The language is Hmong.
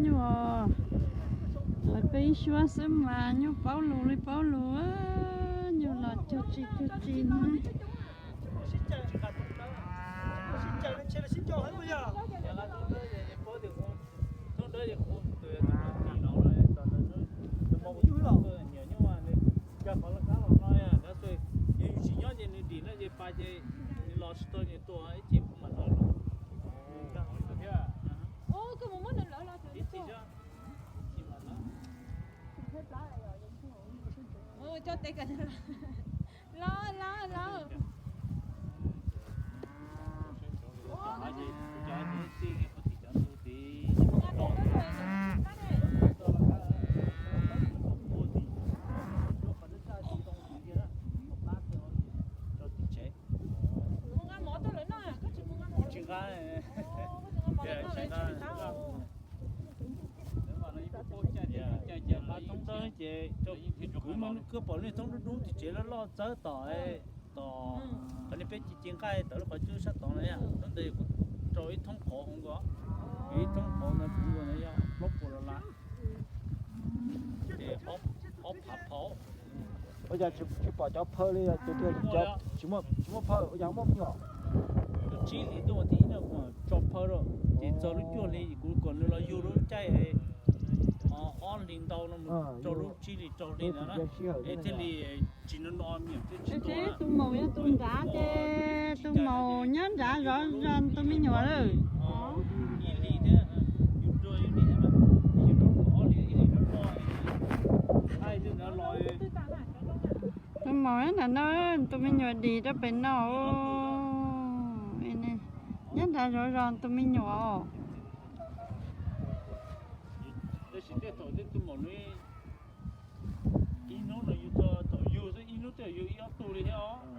Nyuj, lawv peb ib suab xwb mas nyuj paub lus li paub lus, nyuj los cuag tsi cuag tsi no. Coj tes kawm los, los, los. Tsis nqa, tsis nqa. Qab thoob dawb ces kuv muaj lub kawb pom lub thoob dub dub tim tsev loj loj txawb tom, tom qhov nej peb ci ci nqaij tawm lub qhov cub sab tod no, thoob ntawd kuv rau ib thoob qhov hauv nkaus, ib thoob qhov no kuv nkaus no yog plaub puas dollar. Ces ob phav phau. Ua cas tsis pom cov phaw li, tus twg tsis muaj phaw, ua cas muaj me nyuam? Tus tsib hlis tuaj ua thib ib no kuv tso phaw rau, ces txog lub cuaj hlis kuv kom nws los yug lub caij ob hlis ntau no mus rau lub tsib hlis rau hli no na, es thiaj li tsis no no me nyuam thiaj tsis tuaj. Tus maum yog tus nrad ces tus maum nyob nrad zov zog tus me nyuam lawm. Ib hlis thiab, yus rau yus hlis thiab, yus rau ob hlis ib hlis rau no, tus maum nyob nrad no, tus me nyuam dim rau pem no. Nyob nrad zov zog tus me nyuam. Tab sis tej thaum tej tus maum no ib hnub no yug txog thaum yug xwb ib hnub twb yug ib ob tug li thiab os.